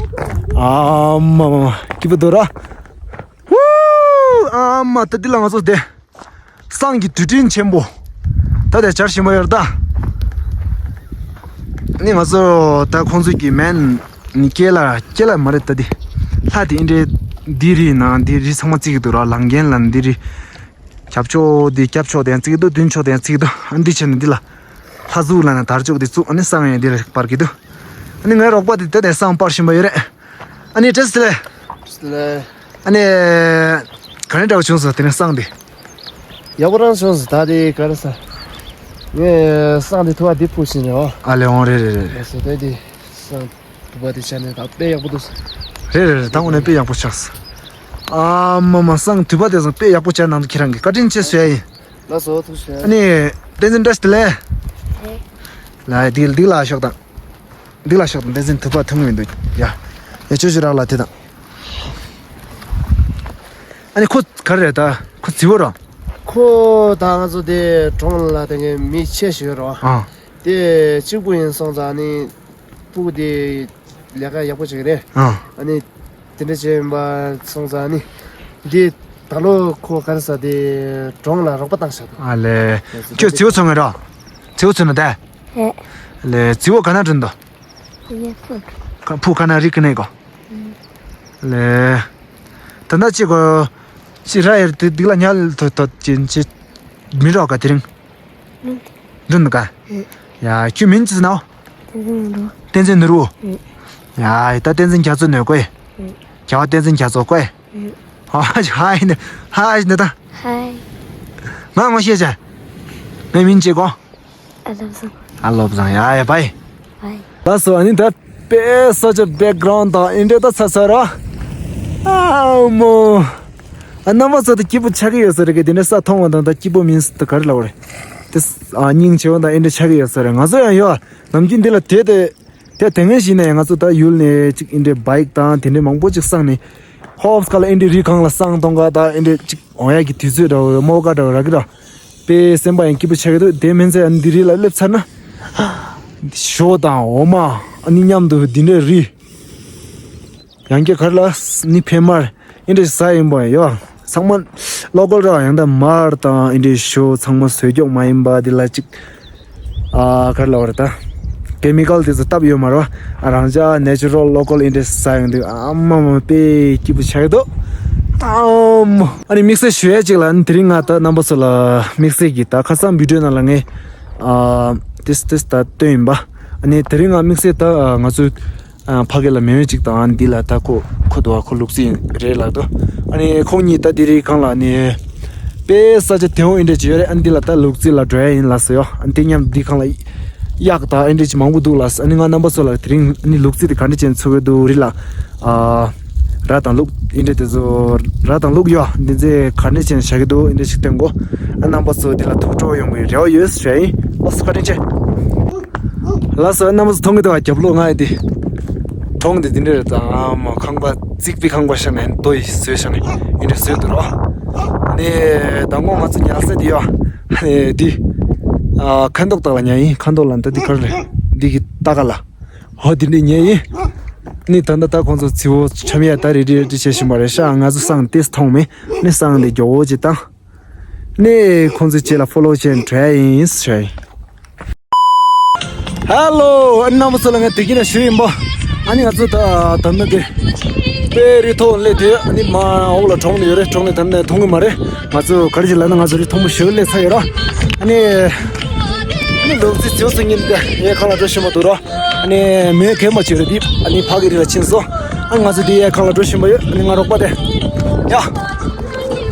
ཨ་མ་མ་མ་སྐྱིད་པོ་འདུག་ར། ཧུ། ཨ་མ་ད་འདི་ལ་ང་ཚོ་དེ། སང་གི་དུས་དྲན་ཆེན་པོ། ད་དེ་བྱར་བཞིན་པ་ཡོད་རེད་ད། ནི་ང་ཚོ་ད་ཁོང་ཚོ་གི་མེན་ནི་སྐེ་ལ་སྐེ་ལ་མ་རེད་ད་དེ། ལྷ་དེ་ཨིན་དྲེ་འདི་རི་ནང་འདི་རི་ཚང་མ་བརྩིགས་ཀྱི་འདུག་ར། ལང་གན་ལ་འདི་རི། རྒྱབ་ཕྱོགས་འདི་རྒྱབ་ཕྱོགས་དེ་ཡང་བརྩིགས་ཀྱི་འདུག་མདུན་ཕྱོགས་དེ་ཡང་བརྩིགས་ཀྱི་འདུག་ཨ་འདི་བྱས་ནས་འདི་ལ། ལྷ་གཟུགས་ལ་ནི་དར་ལྕོག་འདི་བཙུགས་ཨ་ནི་སང་ཡང་འདི་ལ་སྤར་གྱི་འདུག་ཨ་ནི་ངའི་རོགས་པ་དེ་ད་དེ་སང་སྤར་བཞིན་པ་ཡོད་རེད། ཨ་ནི་བཀྲ་ཤིས་བདེ་ལེགས། བཀྲ་ཤིས་བདེ་ལེགས། ཨ་ནི། ག་རེ་འདྲ་བ་བྱུང་སོང་དེ་ནས་སང་དེ། ཡག་པོ་རང་བྱུང་སོང་ད་དེ་ག་རེ་ཟ། ངས་སང་དེ་ཐུ་བ་དེ་ཕུག་ཕྱིན་རེད་བ། ཨ་ལེ་འོང་རེད་རེད་རེད་རེད། སོ་དེ་དེ་སང་དུ་བ་དེ་ཆ་ནས་ད་དཔེ་ཡག་པོ་འདུག་རེད་རེད་རེད། ད་འོ་ནས་དཔེ་ཡག་པོ་ཆགས་སོང་། ཨ་མ་མ་སང་དུ་བ་དེ་སང་དཔེ་ཡག་པོ་ཆགས་གནང་འདུག་ཁྱེད་རང་གིས་བཀའ་དྲིན་ཆེ་ཞུ་ཡ་ཡིན། ལགས་སོ་ཐུགས་རྗེ་ཆེ། ཨ་ནི། བསྟན་འཛིན་བཀྲ་ཤིས་བདེ་ལེགས། ལ་དེ་འདི་ལ་ཤོག་དང་། འདི་ལ་ཤོག་དང་བསྟན་འཛིན་དུ་བ་ཐུང་མི་འདུག་ཡ། ཡ་ཅོ་ཅོ་རག་ལ་དེ་དང་། ཨ་ནི་ཁོ་ག་རེ་རེད་ད་ཁོ་རྫི་བོ་ར། ཁོ་ད་ང་ཚོ་དེ་གྲོང་ལ་དེ་ངའི་མི་ཆེ་ཤོས་ར། ཨ། དེ་གཅིག་པུ་ཡིན་སོང་ཙང་ནི་སྤུ་གུ་དེ་ལས་ཀ་ཡག་པོ་བྱེད་ཀྱི་རེད། ཨ། ཨ་ནི་དེ་འདྲ་བྱས་ཡིན་པ་སོང་ཙང་ནི་འདི་ད་ལོ་ཁོ་ག་རེ་ཟ་དེ་གྲོང་ལ་རོགས་པ་བཏང་ཤག་ཨ་ལེ། ཁྱོད་རྫི་བོ་ཚོ་ངེ་ར། རྫི་བོ་ཚོ་ན་དེ། ཨེ། ལེ་རྫི་བོ་ག་ན་འགྲོ་འདུག་ཡ་ཕུག་ཁ་ཕུག་ཁ་ན་རིག་གི་ནས་གོ་ལེ། ད་ན་ཅི་གོ་ཅི་ར་ཡར་དུ་སྡིག་ལ་ཉལ་ཐོ་ཐོ་ཅི་ཅི་མི་རོགས་ག་དེ་རིང་འདུན་ག་ཡ་ཁྱོད་མིང་ཅི་ཟེར་ནའོ། བསྟན་འཛིན་ནོར་བུ། ཡ་ད་བསྟན་འཛིན་རྒྱ་མཚོ་ནོར་གོ་ཡ། རྒྱ་བ་བསྟན་འཛིན་རྒྱ་མཚོ་གོ་ཡ། ཧ་ཧ་ཡིན་ཧ་ཡིན་ད། ཧའི། ང་ངོ་ཤེས་བྱ། ངའི་མིང་ཅི་གོ་ཨ་ལབ་སོང་། ཨ་ལོབ་བཟང་ཡ་ཡ་བའི། བའི། ལགས་སོ་ཨ་ནི་ད་དཔེ་ས་ཆ་བེག་གྷ་རའུན་ཌི་དང་ཨིན་འདྲེ་ད་ཚ་ཚ་ར། ཨ་མོ། ཨ་རྣམ་པ་ཚོ་ད་སྐྱིད་པོ་ཆགས་ཀྱི་ཡོད་ས་རེད་གི་དེ་འདྲ་ས་མཐོང་བ་དང་ད་སྐྱིད་པོ་མིན་ས་ད་ག་རེ་ལབ་རེད། དེ་ཨ་སྙིང་རྗེ་བོ་དང་ཨིན་འདྲེ་ཆགས་ཀྱི་ཡོད་ས་རེད། ང་ཚོ་ཡང་ཡོད་ནམ་རྒྱུན་འདི་ལ་དེ་དེ་དེ་དེ་སྔོན་ཞིག་ནས་ང་ཚོ་ད་ཡུལ་ནས་ཅིག་ཨིན་འདྲེ་བའིག་དང་དེ་འདྲེ་མང་པོ་ཅིག་བསང་ནས་ཧོབ་སྐ་ལ་ཨིན་འདྲེ་རི་སྒང་ལ་བསང་གཏོང་ག་ད་ཨིན་འདྲེ་ཅིག་འོང་ཡ་གི་དུས་ཚོད་འདྲ་བོ་མོ་ཀ་འདྲ་བོ་རག་གི་ར། དཔེ་སེམས་པ་ཡང་སྐྱིད་པོ་ཆགས་ཀྱི་འདུག་དེ་མིན་ཚེ་ཨ་ནི་འདི་རི་ལ་སླེབས་ཚར་ན། ཞོ་དང་འོ་མ་ཨ་ནི་མཉམ་དུ་འདི་འདྲའི་རི། ཡང་བསྐྱར་གར་ལ་ནི་ཕེ་མར་ཨིན་འདྲའི་ཟ་ཡིན་པ་ཡོད། ཚང་མ་ལོ་ཀལ་ར་ཡང་ད་མར་དང་ཨིན་འདྲའི་ཞོ་ཚང་མ་བཟོས་ཀྱོག་མ་ཡིན་པ་འདི་ལ་ཅིག་ཨ་གར་ལ་བར་ད་ཀེ་མི་ཀལ་དེ་ཚོ་བཏབ་ཡོད་མ་རེད་བ། ཨ་རང་ཅག་ནེ་ཅུ་རལ་ལོ་ཀལ་ཨིན་འདྲའི་ཟ་ཡོང་དུས་ཨ་མ་མ་དཔེ་སྐྱིད་པོ་ཆགས་ཀྱི་འདུག་ཨམ། ཨ་ནི་དམིགས་བསལ་ཞུ་ཡ་གཅིག་ལ། ཨ་ནི་དེ་རིང་ང་ད་རྣམ་པ་ཚོ་ལ་དམིགས་བསལ་གྱི་ད་ཁ་སང་བི་ཌིའོ་ནང་ལ་ངས་ཨ་ཏིས་ཏིས་ད་སྟོན་ཡིན་པ། ཨ་ནི་དེ་རིང་ང་དམིགས་བསལ་ད་ང་ཚོའི་ཨ་ཕ་གི་ལ་མེ་མེ་གཅིག་དང་། ཨ་ནི་འདི་ལ་ད་ཁོ་ཁོ་འདུག་ཨ། ཁོ་ལུག་རྫི་རེད་ལབ་འདུག་ཨ་ནི་ཁོང་གཉིས་ད་དེ་རིང་གང་ལ་ཨ་ནི་དཔེ་ས་ཆ་དེ་འོང་ཨེ་འདྲ་ཅིག་ཡོད་རེད། ཨ་ནི་འདི་ལ་ད་ལུག་རྫི་ལ་འགྲོ་ཡ་ཡིན་ལབ་སོང་ཡོ། ཨ་ནི་དེ་མཉམ་འདི་གང་ལ་གཡག་དང་ཨེ་འདྲ་ཅིག་མང་པོ་འདུག་ལབ་སོང་། ཨ་ནི་ང་རྣམ་པ་ཚོ་ལ་དེ་རིང་ཨ་ནི་ལུག་རྫི་དེ་ག་འདྲ་བྱས་ནས་འཚོ་གི་འདུག་རི་ལ། ཨ་ར་དང་ལུག་ཨེ་འདྲ་དེ་ཚོ། ར་དང་ལུག་ཡོ། འདི་ཚོ་ག་འདྲ་བྱས་ནས་བཞག་གི་འདུག་ཨེ་འདྲ་ཞིག་སྟོན་གོ། ཨ་རྣམ་པ་ཚོ་འདི་ལ་ཐུགས་སྤྲོ་ཡོང་བའི་རེ་བ་ཡོད་ཟེར་ཡིན། ལགས་སོ། བཀའ་དྲིན་ཆེ། ལགས་སོ། ཨ་རྣམ་པ་ཚོ་མཐོང་གི་འདུག་ག་རྒྱབ་ལོགས་ང་ཡི་དེ་གྲོང་དེ་འདི་འདྲ་རེད། ད་ཨ་མ་ཁང་པ་རྩིག་པའི་ཁང་པ་བཞག་ནས་རྡོ་ཡིས་བཟོས་བཞག་ནས་ཨེ་འདྲ་བཟོས་འདུག་རོ། ཨ་ནི་ད་སྔོན་ང་ཚོ་ཉལ་ས་དེ་ཡོ། ཨ་ནི་དེ་ཨ་ཁ་མདོག་དག་ལ་ཉལ་ཡིན། ཁ་མདོག་ལ་འདི་དེ་ག་རེ་རེད། འདི་གི་ལྟག་ཀ་ལ། ཧོ། དེ་འདྲ་ཉལ་ཡིན། ནི་ད་ལྟ་ད་ཁོང་ཚོ་ཚི་བོ་འཁྱམ་ཡ་ད་རེ་རེ་རེ་བྱས་བཞིན་པ་རེད་ཤག་ང་ཚོ་སང་ཏིས་མཐོང་མེད། ནི་སང་དེ་མགྱོགས་པོ་ཅིག་བཏང་། ནི་ཁོང་ཚོའི་རྗེས་ལ་ཕོ་ལོ་བྱས་འགྲོ་ཡ་ཡིན་ཟེར། ཧེ་ལོ། ཨ་རྣམ་པ་ཚོ་ལ་ངས་དེ་གིན་ན་ཞུས་ཡིན་པ། ཨ་ནི་ང་ཚོ་ད་ད་ནི་དེ་དཔེ་རི་མཐོ་སླེབས་དུས། ཨ་ནི་མ་འོག་ལ་གྲོང་ནི་ཡོད་རེད། གྲོང་ནི་ད་ནི་མཐོང་གི་མ་རེད། ང་ཚོ་ག་རེ་ཞིག་ལབ་ན་ང་ཚོ་རི་མཐོན་པོ་ཞེ་པོ་སླེབས་ཚར་ཡོད་ར། ཨ་ནི་ཨ་ནི་ལུག་རྫི་ཚོ་ཚོ་ཉིན་དེ་ཡའི་ཁ་ལ་འགྲོ་བཞིན་པ་འདུག་ར། ཨ་ནི་མེ་གན་མ་བྱེད་རེད་དེ། ཨ་ནི་ཕ་གི་རི་ལ་ཕྱིན་སོང་། ཨ་ང་ཚོ་དེ་ཡའི་ཁ་ལ་འགྲོ་བཞིན་པ་ཡོད། ཨ་ནི་ང་རོགས་པ་དེ་ཡ་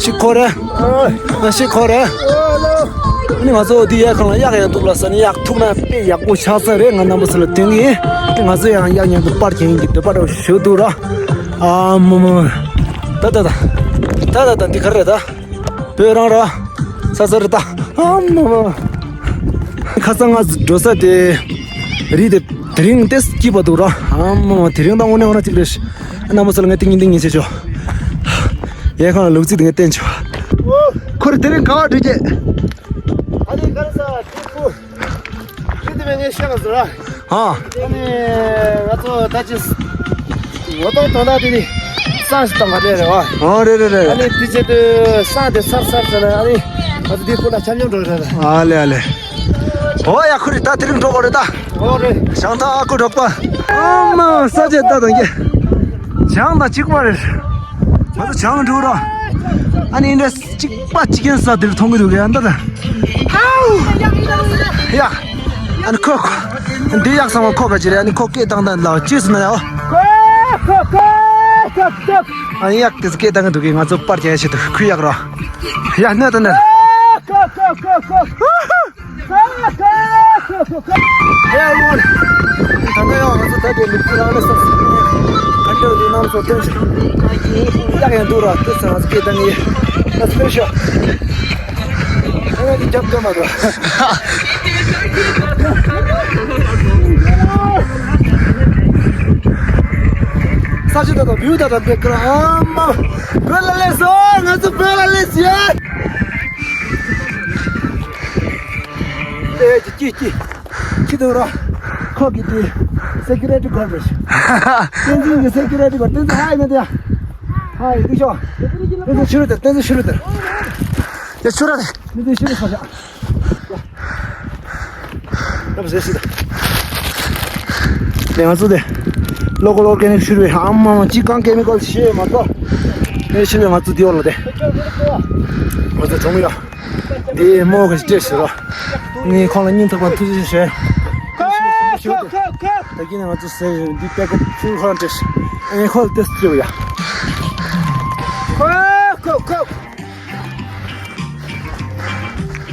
ཤི་ཁོ་རེ། ཨ་ཤི་ཁོ་རེ། ཨ་ནི་ང་ཚོ་དེ་ཡའི་ཁ་ལ་གཡག་ཡང་འདུག་ལ་ས། ཨ་ནི་གཡག་ཐུག་ན་དཔེ་ཡག་པོ་ཆགས་ས་རེད། ང་རྣམ་པ་ཚོ་ལ་སྟོན་གི་ཡིན། ཨ་ནི་ང་ཚོ་ཡང་གཡག་མཉམ་དུ་པར་གྱིན་གྱི་འདོད་པ་འདྲ་བོ་ཞིག་འདུག་ར། ཨ་མ་མ་མ། ད་ད་ད་ད་ད་ད་འདི་ག་རེ་རེད་ད། བོད་རང་ར། ས་ས་རི་ད། ཨ་མ་མ། ཁ་སང་ང་འགྲོ་ས་དེ། རི་དེ་དེ་རིང་ཏེ་སྐྱིད་པ་འདུག་ར། ཨ་མ་མ། དེ་རིང་དང་དངོས་གནས་འོ་ན་གཅིག་རེད། རྣམ་པ་ཚོ་ལ་ངས་ཏིང་ངེ་ཏིང་ངེ་བྱེད་ཆོག་ཡའི་ཁ་ལ་ལུག་རྫི་དེ་ངས་བསྟན་ཆོག་ཁོ་རེ་དེ་རིང་ག་བ་འགྲོ་རྒྱུ། ཨ་ནི་ག་རེ་ས་ཏི་ཕུ། ཁྱེད་དེ་བས་ངས་བཤད་པ་ཟེར་ར། ཨ། ཨ་ནི་ང་ཚོ་ད་ཅི་ངོ་གདོང་དོན་དག་དེ་ནི་སང་ཞིག་བཏང་ག་རེ་རེད་བ། ཨ་རེད་རེད་རེད། ཨ་ནི་དེ་བྱེད་དུས་སང་དེ་ཚར་ཚར་ཟེར་ན། ཨ་ནི་ང་ཚོ་དེ་ཁོ་ལ་ཆ་སྙོམས་འགྲོ་རེད། ཨ་ལེ་ཨ་ལེ། ཨོ་ཡ། ཁོ་རེ་ད་དེ་རིང་འགྲོ་དགོས་རེད་ད། ཨོ་རེད། བྱང་ཐང་ཨ་ཁུ་གྲོགས་པ། ཨ་མ་ས་ཆ་ད་དང་གི་བྱང་དང་གཅིག་པ་རེད། ང་ཚོ་བྱང་འགྲོ་ར། ཨ་ནི་འདྲ། གཅིག་པ་གཅིག་ཡན་ས་དེར་མཐོང་གི་འདུག་གས། ཨ་འདི་ད། ཡ། ཨ་ནི་ཁོ་ཁོ། འདི་གཡག་ཚང་མ་ཁོ་ག་ཅི་རེད། ཨ་ནི་ཁོ་སྐད་བཏང་བཏང་ལ་ཅི་ཟེར་ན་ཡ། ཁོ་ཁོ་ཁོ་ཁོ་ཁོ། ཨ་ནི་གཡག་དེ་ཚོ་སྐད་བཏང་གི་འདུག་གས། ང་ཚོ་པར་རྒྱག་ཡ་ཆེད་དུ་ཁོའི་གཡག་རོ། ཡ་སྣོད་དང་སྣོད། ཁོ་ཁོ་ཁོ་ཁོ། ཧེ་ཝོན། ད་ལྟ་ཡང་ང་ཚོ་ད་དེ་ལུག་རྫི་རང་ལ་སོགས་ཁ་འདྲ་འདི་རྣམ་ཚོ་སྟོན་ཞིག་ཡག་ཡང་འདུག་ར། དེ་ཚོ་ང་ཚོ་སྐད་བཏང་གི་ཡིན། ཨ་སྤེ་ཤལ། ཨ་ནི་རྒྱབ་ཀྱི་མ་འགྲོ། ས་ཆ་ད་ད་བིའུ་ད་ད་དེ་ཀ་ར། ཨ་མ། བོད་ལ་སླེབས་སོང་། ང་ཚོ་བོད་ལ་སླེབས་སོང་། ཨེ་ཅི་ཅི་ཅི། ཅི་འདུག་ར། ཁོ་གི་དེ་སེ་ཀུ་རི་ཊི་གཱཌ་རེད། བསྟན་འཛིན་གྱི་སེ་ཀུ་རི་ཊི་གཱཌ། བསྟན་འཛིན། ཧའི་ང་དེ། ཧའི། འདུག་ཤོག་བསྟན་འཛིན་ཕྱི་རུ་དེ། བསྟན་འཛིན་ཕྱི་རུ་དེ། ཡ་ཕྱི་རུ་དེ། བསྟན་འཛིན་ཕྱི་རུ་ཚར་ཤག་ཡ་བཟོས་སྲིད་ད། ལས་ང་ཚོ་དེ་ལོ་ཀལ་ཨོར་གེ་ནིག་ཕྱི་རུ་ཨ་མ་མ་ཅི་གང་ཀེ་མི་ཀལ་ཞེས་མ་གཏོགས། ཨེ་ཕྱི་རུ་ང་ཚོ་དེ་འོག་ལ་དེ་ང་ཚོ་གྲོང་ཡ། འདི་མོ་ག་ཅི་སྤྲད་ཟེར་རོ། ངས་ཁོང་ལ་སྙིང་ཐག་པ་ཐུགས་རྗེ་ཆེ་ཞུ། ད་གིན་ང་ཚོ་ཟེར་འདི་པད་ཀ་ཕུལ་ཁོ་རང་སྤྲད། ཨ་ནི་ཁོ་ལ་ཏེ་སྤྲད་ཡ།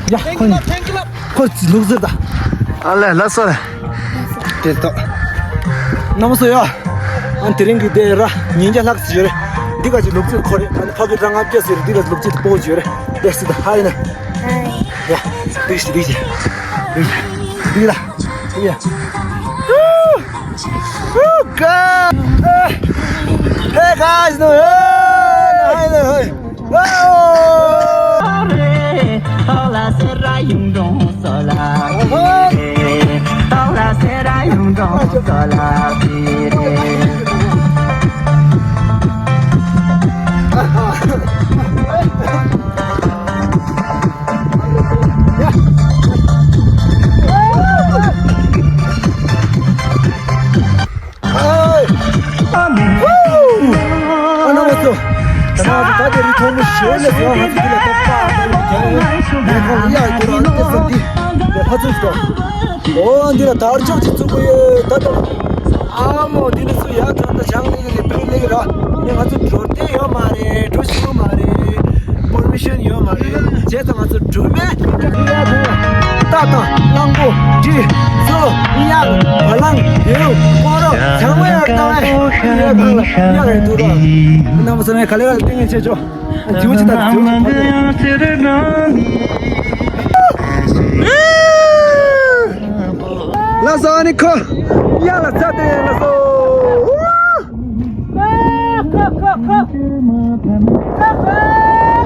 ཡ་ཁོ་ནི་ཁོ་ལུག་རྫི་ད། ཨ་ལས་ལགས་སོ། དེ་ལྟ། རྣམ་པ་ཚོ་ཡ། ཨ་དེ་རིང་གི་དེ་ར་ཉིན་རྒྱ་ལྷག་ཙམ་ཡོད་རེད། འདི་ག་ཅིག་ལུག་རྫི་ཁོ་རེད། ཨ་ནི་ཕ་གི་ར་ལྔ་བརྒྱ་ཟེར། འདི་ག་ཅིག་ལུག་རྫི་སྤོ་ཅིག་ཡོད་རེད། དེ་སྲིད་ད་ཧ་ཡིན་ན། ཡ། འདི་ཞིག་འདི་ཞིག་འདི་ཞིག་འདི་ལ། འདི་ཡ། Hey guys, no, hey, hey, hey. དེ་རིང་ཐོག་མ་ཞོར་ལས་སོང་ང་ཚོ་འདི་ལ་ད་པ་ད་ལ་རྒྱལ་ཡོང་ངས་ཁོང་ཡག་གི་རང་ཏེ་ས་འདི་ལས་ཕ་ཚོད་ཞིག་དང་། འོ་འདི་ལ་དར་ལྕོག་ཅིག་བཙུགས་གི་ཡོད་ད་ད། ཨ་མོ་འདི་ལ་སུ་ཡག་གང་ད་ཆང་ལེགས་རེད་བོད་ལེགས་ར། ནི་ང་ཚོ་འགྲོ་བསྡད་ཡོད་མ་རེད། འགྲོ་ཤེས་ཡོད་མ་རེད། པར་མི་ཤན་ཡོད་མ་རེད། བྱས་ཙང་ང་ཚོ་གྲུབ་མེད། ཏག་ཏག་གླང་པོ་འདྲི་ཚོ་གཡག་བ་ལང་ཡེའུ་སྤོ་རོ་ཚང་མ་ཡར་བཏང་ཨེ་ཡོད་གང་ལ་གཡག་རེད་འདུག་ར། རྣམ་པ་ཚང་མས་ག་ལེ་ག་ལེ་བསྟན་ངེས་བྱེད་ཆོག་ཇིའུ་ཅི་དང་ཇིའུ་ཅི་ཕ་གི། ལ་སོ་ཨ་ནི་ཁོ་གཡག་ལ་ཚ་དེ་ལ་སོ།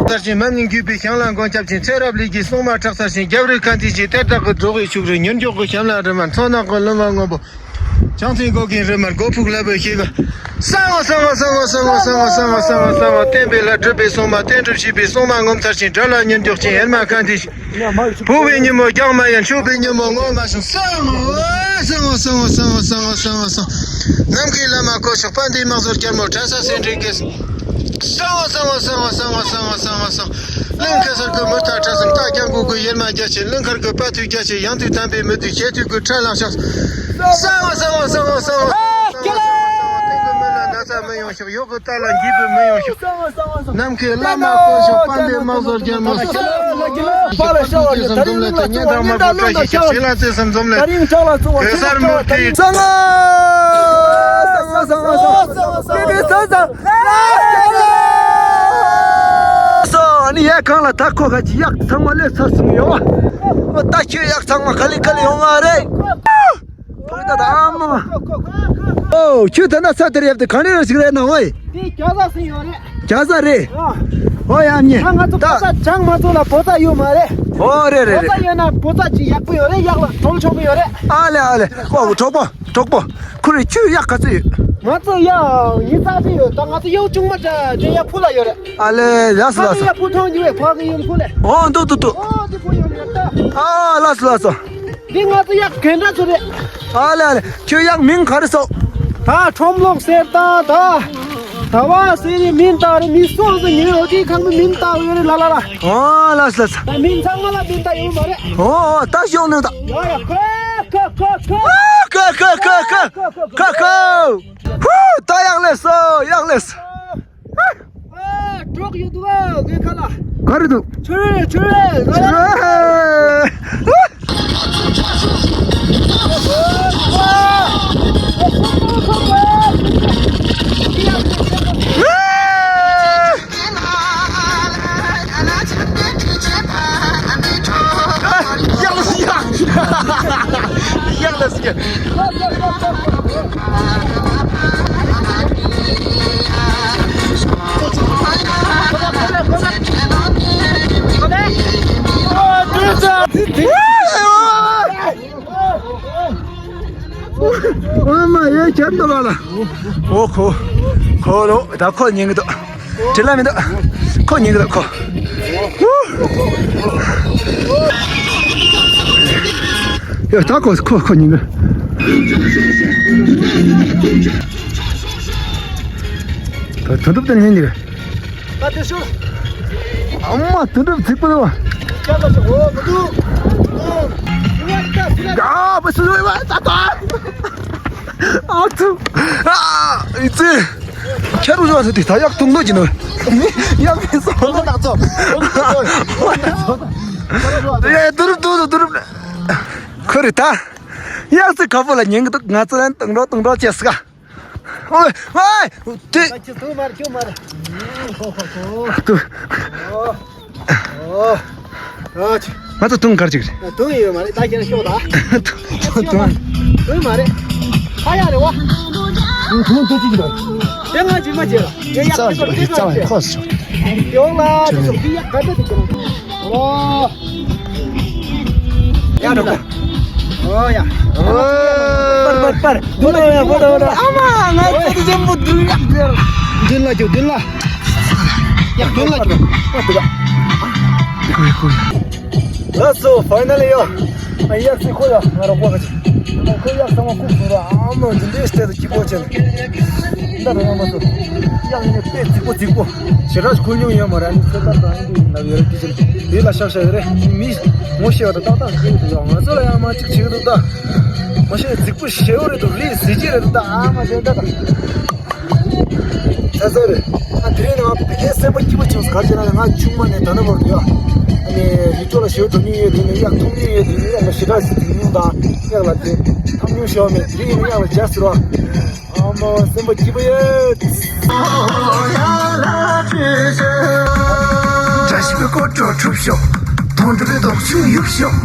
ལྟར་ཞིང་མ་ནིང་གུས་པའི་ཞིང་ལ་མགོན་སྐྱབས་ཆེན་ཚེ་རབས་ལས་ཀྱི་སྲུང་མ་ཁྲག་གསར་ཞིང་རྒྱབ་རི་ཁ་འཛིན་ཞིང་གཏེར་བདག་གི་འགྲོ་བའི་ཕྱུགས་རིགས་མྱུར་མགྱོགས་ཀྱི་ཞབས་ལ་རི་མ་མཚོ་ནག་གི་ལུང་བ་སྔོན་པོ་བྱང་སེམས་སྒོ་ཀུན་རི་མར་སྒོ་ཕུག་ལ་བུ་ཞིག་གི་གསང་བ་གསང་བ་གསང་བ་གསང་བ་གསང་བ་གསང་བ་གསང་བ་གསང་བ་བསྟན་པའི་ལྷ་གྲུབ་པའི་སྲུང་མ་བསྟན་སྒྲུབ་བྱེད་པའི་སྲུང་མ་ངོ་མཚར་ཞིང་དགྲ་ལ་མྱུར་མགྱོགས་ཤིང་ཨེར་མ་ཁ་འདི་ཞིག་བུ་བའི་ཉིན་མོ་རྒྱག་མ་ཡང་ཆུ་བའི་ཉིན་མོ་ངོ་མ་བྱུང་གསང་བ་གསང་བ་གསང་བ་གསང་བ་གསང་བ་གསང་བ་གསང་ནམ་མཁའི་བླ་མ་གོ་ཆོག་དཔལ་ལྡན་དམག་ཟོར་རྒྱལ་མོ་གྲྭ་ས་སེ་འབྲས་དགེ་གསང་བ་གསང་བ་གསང་བ་གསང་བ་གསང་བ་གསང་བ་གསང་བ་གླིང་ཁ་སར་གི་མུ་ཐག་ཁྲ་སུམ་རྟ་རྐྱང་གུ་གུ་ཡེར་མ་རྒྱ་ཆེ་གླིང་ཁར་གི་དཔའ་ཐུལ་རྒྱ་ཆེ་ཡང་ཐུལ་དམ་པའི་མི་ཐུལ་ཤེས་ཐུལ་གི་ཁྲ་ལང་ཤག་གསང་བ་གསང་བ་གསང་བ་གསང་བ་གསང་བ་གསང་བ་དེང་གི་མི་ལ་ན་ཚ་མི་ཡོང་ཤག་ཡོག་གི་རྟ་ལ་འགྱིད་པའི་མི་ཡོང་ཤག་ནམ་མཁའི་བླ་མ་དཀོན་མཆོག་དཔལ་ལྡན་དམག་ཟོར་རྒྱལ་མོ། ཕ་ལ་ཤ་བ་ཡོད། ད་རིང་ལ་ཚོ་བ་ཉིན་ལ་ལོ་ན་ཤ་བ་ཡོད། ད་རིང་ཁྲག་ལ་ཚོ་བ་ཤ་ལ་ཚོ་བ་ཤ་ལ་ཚོ་བ་ཤ་ལ་ཚོ་བ་ཤ་ལ་ཚོ་བ། ཨ་ནི་ཡ་གང་ལ་ད་ཁོ་ཁ་ཅི་ཡག་ཚང་མ་ལས་ཚར་སོང་ཡོད་བ། ད་ཁྱོད་ཡག་ཚང་མ་ག་ལེ་ག་ལེ་ཡོང་ང་རེད། ཕུག་ད་ད་ཨ་མ་མ། ཨོ་ཁྱོད་ད་ན་ས་དེར་ཡབ་དེ་ག་ནས་རེད་ཞིག་རེད་ན་ཨོའི། དེ་རྒྱ་ས་སུ་ཡོད་རེད། རྒྱ་ས་རེད། ཨོ་ཡ་ཉེ། ད་ང་ཚོ་ད་བོད་ས་ཇང་མ་ཚོ་ལ་བོད་ས་ཡོད་མ་རེད། ཨོ་རེད་རེད་བོད་ས་རེད། ཡོད་ན་བོད་ས་ཅི་ཡག་པོ་ཡོད་རེད། ཡག་ལ་གྲོང་ཆོག་པོ་ཡོད་རེད། ཨ་ལེ་ཨ་ལེ། ཨོ་གྲོགས་པོ་གྲོགས་པོ། ཁོ་རེ་ཁྱོད་ཡག་ག་ཚོད་ཡོད། ང་ཚོ་ཡ་ཡིན་ས་ཅི་ཡོད། ད་ང་ཚོ་ཡོ་ཆུང་མ་འདྲ་འདྲ་ཡ་ཕུ་ལ་ཡོད་རེད། ཨ་ལེ་ལགས་སོ་ལགས་སོ། ཡ་ཕུ་ཐོང་ཉུ་བའི་ཕ་གི་ཡོད་ཕུ་ལེ། ཨོ་འདུག་འདུག་འདུག་ཨོ་དེ་ཕུ་ཡོད་རེད་ད། ཨ་ལགས་སོ་ལགས་སོ། འདི་ང་ཚོ་ཡག་གན་འདྲ་ཚོ་རེད། ཨ་ལེ་ཨ་ལེ། ཁྱོད་ཡག་མིང་ག་རེ་སོག་ད་ཁྲོམ་ལོག་ཟེར་ད་ད། ད་བ་ཟེར་རི་མིན་ད་རི་མི་སོག་ཟེར་ཉི་འོ་དེ་ཁང་མི་མིན་ད་ཡོད་རེད་ལ་ལ་ལ། ཨོ་ལགས་སོ་ལགས་སོ། ད་མིན་ཚང་མ་ལ་མིན་ད་ཡོད་མ་རེད། ཨོ་ཨོ་ད་ཤོག་ནོ་ད། ཡ་ཡ་ཁོ་ཁོ་ཁོ་ཁོ། ཁོ་ཁོ་ཁོ་ཁོ་ཁོ་ཁོ། ཧུ་ད་ཡག་ལེ་སོ་ཡག་ལེ་སོ། ཨ། གྲོགས་ཡོད་འདུག་ཨ། ངའི་ཁ་ལ། ག་རེ་འདུག་ཆུ་རེད་ཆུ་རེད། ཆུ་རེད། ཡག་ལ་སི་ཡག་ཡག་ལ་སི་ཡག་ཨ་མ་ཡེ་ཁྱེར་འདུག་ལ་ལ། ཨོ་ཁོ། ཁོ་ལོ་ད་ཁོ་ཉན་གི་འདུག་དྲི་ལ་མི་འདུག་ཁོ་ཉན་གི་འདུག་ཁོ། ཡ་ད་ཁོ་ཁོ་ཁོ་ཉན་གི། ད་དུང་སྒྲུབ་དེ་ཉན་གི། ད་དེ་ཤོད། ཨ་མ་དུང་སྒྲུབ་ཚིག་པ་རེད་བ། ཅག་ལ་ཤོད། འོ་མི་འདུག་ཨ་བ་སུ་རེད་བ་ད་ད། ཨ་ཐུ། ཨ་ཨི་ཙི། ཁྱེད་རུ་རོ་ཟེར་དེ་ད་ཡག་ཐུང་ནོ་ཅི་ནོ། ཡག་མི་སོང་ནོ་ད་ཚོ། ཡ་དུར་དུར་དུར། ཁོ་རེ་ད། ཡག་སི་ཁ་པོ་ལ་ཉན་གི་འདུག་ང་ཚོ་ལན་ཏང་རོ་ཏང་རོ་བྱེད་སི་ག་ཨོ་ཨོ་དེ། ད་ཁྱི་དུང་མར་ཁྱི་མར། ཁོ་ཁོ་ཁོ། དུ། ཨོ། ཨོ། ཨོ། ང་ཚོ་དུང་གར་ཅིག་རེད། དུང་ཡོད་མ་རེད། ད་ཁྱེད་རང་ཤོག་ད། དུང་དུང་། དུང་མ་རེད། ཁ་ཡག་རེད་བ། དུང་དུང་དུང་ཅིག་རེད། དེ་ང་ཅིག་མ་བྱེད་ལ། དེ་ཡག་རྩ་བ་ཅིག་རེད། རྩ་བ་ཁོ་སོ། ཡོང་ལ་དེ་ཚོ་ཁྱི་ཡག་ག་འདྲ་དེ་ཚོ། ཨོ། ཡ་འགྲོ། ཨོ་ཡ། པར་པར་པར། འདུག་ལ་ཡ་པོ་ཏོ་པོ་ཏོ། ཨ་མ་ང་ཚོ་དེ་ཆེན་པོ་འདུག་ཡ། མདུན་ལ་རྒྱུག་མདུན་ལ། ཡ་མདུན་ལ་རྒྱུག་ལགས་སོ་ཕའི་ནལ་ཡོ། ཨ་ཡག་ཚིག་ཁོ་ཡ་ང་རོགས་པ་ག་ཅི། ཁོ་ཡག་ཚང་མ་ཁུག་སོང་ར། ཨ་མ་འདི་འདྲའི་སྟེ་དུ་སྐྱིད་པོ་བྱས་ནས། འདི་ར་ཡང་མ་ཚོ། ཡག་ཡིན་ནས་དཔེ་རྫིག་པོ་རྫིག་པོ། ཞེ་དྲག་ཁོ་ཉུང་ཡོད་མ་རེད། ཨ་ནི་ཚོད་ལྟ་དང་ཡིན་དུས་ཡིན་ན་ཡོད་རེད། དེ་ཅིག་དེ་ལ་ཤག་ཤག་ཡོད་རེད། མི་ངོ་ཤེས་པ་དང་ཏག་ཏག་ཤེས་ཀྱི་འདུག་ཡ། ང་ཚོ་ལ་ཡང་མ་གཅིག་བྱེད་ཀྱི་འདུག་ད། མ་ཤེས་རྫིག་པོ་ཞེ་པོ་རེད་འདུག་རི་གཟི་བརྗིད་རེད་འདུག་ད། ཨ་མ་བྱས་ད་ད། ཚ་ཚ་རེད། ཨ་དེ་རིང་ང་དཔེ་སེམས་པ་སྐྱིད་པོ་བྱུང་སོང་། ག་རེ་བྱས་ན་ང་ཆུང་མ་ནས་ད་ལྟ་བར་དུ་ཡ། ཨ་ནི་རི་ཁྲོད་ལ་ཞེ་པོ་འགྲོ་མྱོང་ཡོད་དེ་ནས་གཡག་མཐོང་མྱོང་ཡོད་དེ་ནས་གཡག་ལ་ཞེ་དྲག་ཞིག་དེ་མྱོང་དང་གཡག་ལ་དེ་འཐམ་མྱོང་ཞེ་པོ་མེད། དེ་རིང་ཡིན་ན་གཡག་ལ་རྒྱག་ཟེར་བ། ཨ་མ་སེམས་པ་སྐྱིད་པོ་ཡོད། བཀྲ་ཤིས་པའི་སྐོར་བྲོ་གྲུབ་ཤོག་དོན་གྲུབ་པའི་རྡོག་ཆུང་ཡུབ་ཤོག་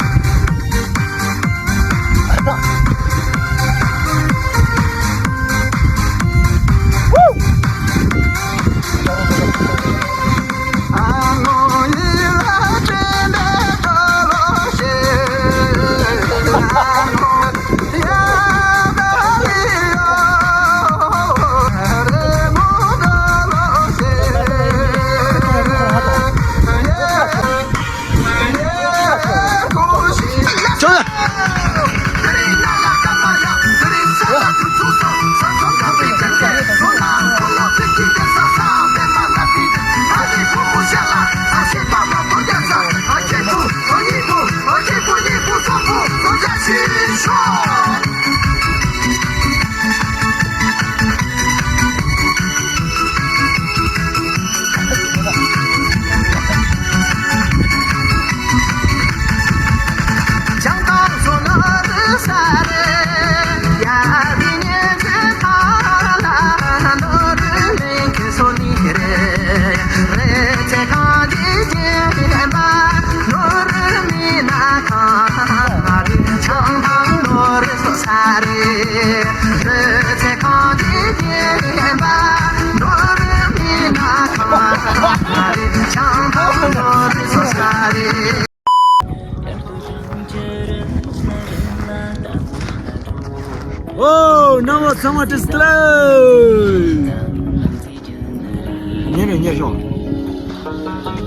ཨོ། རྣམ་པ་ཚང་མ་བཀྲ་ཤིས་བདེ་ལེགས། ཉན་རེ་ཉན་ཤོག་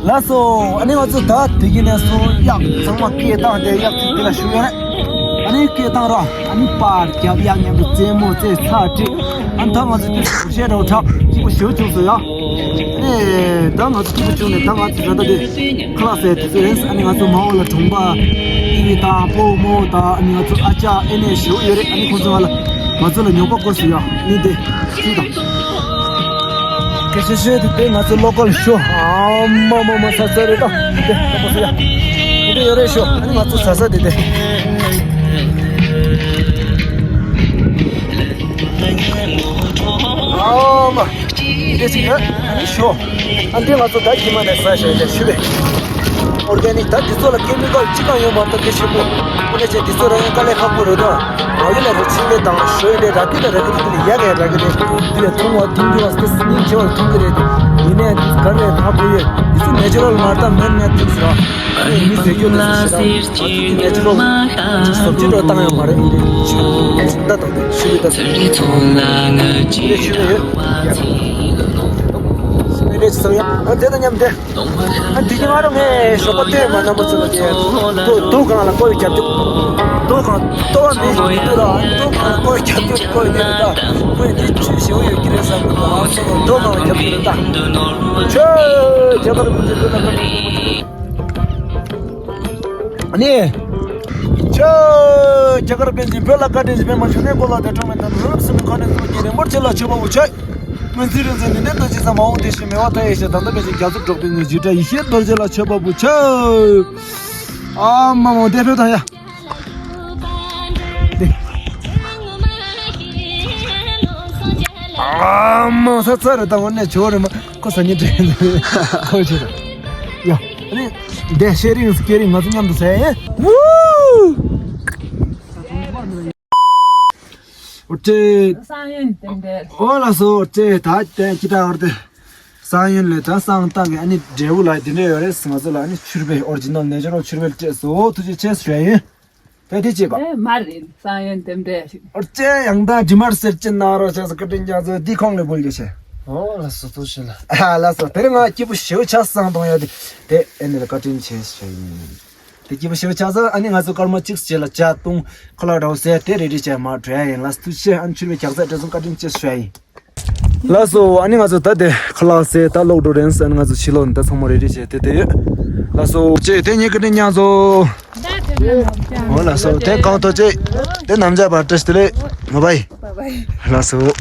ལགས་སོ། ཨ་ནི་ང་ཚོ་ད་དེ་གི་ནས་སོ་གཡག་ཚང་མ་སྐད་བཏང་སྟེ་གཡག་ཚིག་དེ་ལ་ཞུ་ཡོད་རེད། ཨ་ནི་སྐད་བཏང་ར། ཨ་ནི་པར་རྒྱབ་གཡག་མཉམ་དུ་རྩེད་མོ་རྩེ་ཚར་ཏེ། ཨ་ནི་ད་ང་ཚོ་དེ་ཞེ་དྲག་དྲག་སྐྱིད་པོ་ཞེ་པོ་བྱུང་སོང་ཡ། ཨ་ནི་ད་ང་ཚོ་སྐྱིད་པོ་བྱུང་ནས་ད་ང་ཚོ་ད་ལྟ་དེ་ཁ་ལག་ཟས་དུས་ཚོད་ཡིན། ཨ་ནི་ང་ཚོ་མ་འོངས་ལ་གྲོང་པ་ཨི་ཝི་དང་སྤོ་བོ་མོ་དང་ཨ་ནི་ང་ཚོ་ཨ་ཅག་ཨེ་ནས་ཞེ་པོ་ཡོད་རེད། ཨ་ནི་ཁོང་ཚོ་ང་ལ་ང་ཚོ་ལ་ཉོག་པ་དགོས་སུ་ཡ། ནི་དེ་ཅི་དང་། སྐད་ཆ་བཤད་དེ་དེ་ང་ཚོ་ལོ་ཀལ་ཤོ། ཨ་མ་མ་མ་ས་ས་རེད་ད། དེ་ལོ་ཀལ་ཤོ་ཡ། དེ་དེ་ཡོད་རེད་ཤོ། ཨ་ནི་ང་ཚོ་ས་ས་དེ་དེ། ཨ་མ། དེ་ཅི་ཡ། ཨ་ནི་ཤོ། ཨ་འདི་ང་ཚོ་ད་ཁྱི་མ་ནས་ས་ཤོ་ཡ་ཤུ་བས། ཨོར་གེ་ནིག་ད་འདི་ཚོ་ལ་ཀེ་མི་ཀལ་གཅིག་ཀྱང་ཡོད་མ་རེད་ད། དེ་ཆེ་པོ། ཨོ་ནེ་ཆེ་འདི་ཚོ་རང་ཡང་དཀའ་ལས་ཁག་པོ་རེད་ད། མ་གི་ལ་རུ་ཆིང་ལེ་དང་ཞོ་ཡི་ལེ་ར་གི་ལ་ར་གི་ལ་ཡ་གི་ར་གི་ལ་འདི་ཡ་ཐུང་བ་ཐུང་གི་བ་སྟེ་སྙིང་རྗེ་བ་ཐུང་གི་རེད། ཡིན་ནའི་འདི་ག་རེ་ཁག་པོ་ཡོད། འདི་ཚོ་ནེ་ཅུ་རལ་མ་རེད་ད། མེན་མེད་ཐིག་སི་ར། ཨ་ནི་མི་ཟེར་རྒྱུ་ལ་ཟེར་ཞེ་དྲག་ང་ཚོ་འདི་ནེ་ཅུ་རལ་ཅིག་སོབ་ཅི་འགྲོ་བཏང་ཡོད་མ་རེད། འདི་ཆུ་ད་དང་འདི་ཆུ་ལི་ད་ཟེར་འདི་ཆུ་ལི་ཡོད་ཡ། སྨན་རེ་ཅིག་བསམ་ཡ། ཨ་དེ་དང་མཉམ་དེ། ཨ་འདི་གི་ང་རང་ངའི་ཞོགས་པ་སྟོད་མ་རྣམ་པ་ཚོ་ལ་དེ། རྡོ་རྡོ་སྒང་ལ་ཀོ་བའི་རྒྱབ་ལྗོངས། རྡོ་སྒང་རྡོ་བ་མི་ཞིག་འདུག་ལ། རྡོ་སྒང་ལ་ཀོ་བའི་རྒྱབ་ལྗོངས་ཀོ་བའི་འདི་རེད་ད། ཀོ་བའི་འདི་ཆུ་ཞེ་པོ་ཡོད་ཀྱི་རེད་བསམ་གི་འདུག་ཨ་སོ་རྡོ་སྒང་ལ་རྒྱབ་ཀྱི་རེད་ད། ཆོས་རྒྱ་གར་མི་ཚོ་ཀོ་ན་ཀོ། ཨ་ནི། ཆོས་རྒྱ་གར་པཎ་ཆེན་བོད་ལ་བཀའ་དྲིན་ཆེ། པདྨ་འབྱུང་གནས་འཁོར་ལོ་བདེ་འགྲོ་མེད་དང་། ལྷ་རབ་གསུམ་གྱི་གོ་གནས་ཐོབ་པའི་རིན་པོ་ཆེ་ལ་མཆོད་པ་འབུལ་ཆོག་སྔོན་ཚེ་རིང་བསྲེལ་ནས་ནད་དང་ཅི་བསམ་མ་འོངས་བདེ་ཞིང་མི་བ་མཐའ་ཡས་ཤིང་། ད་ལྟ་ཕན་ཆད་རྒྱ་མཚོ་འབྲོག་པའི་ནད་ཇི་འདྲ་ཡེ་ཤེས་རྡོ་རྗེ་ལ་མཆོད་པ་འབུལ་ཆོག་ཨ་མ་མ་བདེ་ཕེབས་དང་ཡ། ཨ་མ་ས་ཚ་རེ་ད་འོ་ནས་ཆོ་རེ་མ་ཁོ་ས་ཉིན་དྲན་ཁོ་ཆོ་རེ་ཡ། རེ་བདེ་ཤེས་རིང་སྐྱེ་རིང་ང་ཚོ་མཉམ་དུ་ཟེར་ཡ། ཝུ། ཨོ་ཙེ། སང་ཡོན་ཏན་ཏན། ཨོ་ལགས་སོ། ཨོ་ཙེ་ད་ལྟ་ཅི་ད་ཨོ་ཏེ། སང་ཡོན་ལས་ད་སང་ཏང་གི་ཨ་ནི་འབྲས་བུ་ལ་འདི་འདྲ་ཡོད་རེད། ང་ཚོ་ལ་ཨ་ནི་ཕྱུར་པའི་ཨོ་རི་ཇི་ནལ་ནེ་ཅུ་རལ་ཕྱུར་པའི་སྤྲད་སོ། ཐུགས་རྗེ་ཆེ་ཞུ་ཡ་ཡིན། ད་དེ་ཅི་ག་ཨེ་མ་རེད། སང་ཡོན་ཏན་ཏན་ཞིག་ཨོ་ཙེ་ཡང་ད་ཌི་མར་སེར་ཅན་ནང་རོ་ཆགས་སོ། བཀའ་དྲིན་ཅག་ཚོ་འདི་ཁོང་ལས་འབུལ་རྒྱུ་བྱས། ཨོ་ལགས་སོ། ཐུགས་རྗེ་ཆེ་ལ། ཨ་ལགས་སོ། དེ་རིང་ང་སྐྱིད་པོ་ཞེ་པོ་ཆགས་སང་གཏོང་ཡ་དེ་དེ་ཨ་ནི་ལ་བཀའ་དྲིན་ཆེ་ཞུ་ཡ་ཡིན། སྐྱིད་པོ་ཞེ་པོ་ཆགས་སོང་། ཨ་ནི་ང་ཚོ་སྐར་མ་གཅིག་རྗེས་ལ་ཇ་བཏུང་། ཁ་ལག་འདྲ་བོ་ཟས་དེ་རེ་རེ་བྱས་མར་འགྲོ་ཡ་ཡིན། ལགས་སོ། ཐུགས་རྗེ་ཆེ། ཨ་ནི་ཕྱུག་པོའི་རྒྱགས་ཚད་འདྲ་སོང་། བཀའ་དྲིན་ཆེ་ཞུ་ཡ་ཡིན། ལགས་སོ། ཨ་ནི་ང་ཚོ་ད་དེ་ཁ་ལག་ཟས་ད་ལོག་འགྲོ་རན་ཟེར། ཨ་ནི་ང་ཚོ་ཕྱི་ལོགས་ནས་ད་ཚང་མ་རེ་རེ་བྱས་དེ་དེ་ཡོད། ལགས་སོ། ཅེ་དེ་ཉིད་ཀྱི་ནི་ཉག་ཚོ། འོ་ལགས་སོ། དེ་གང་ཐོག་ཅེ་དེ་ནམ་ཇ་བར་ཏྲེ་ཞི་དེ་ལེ་ངོ་བའི། ལགས་སོ།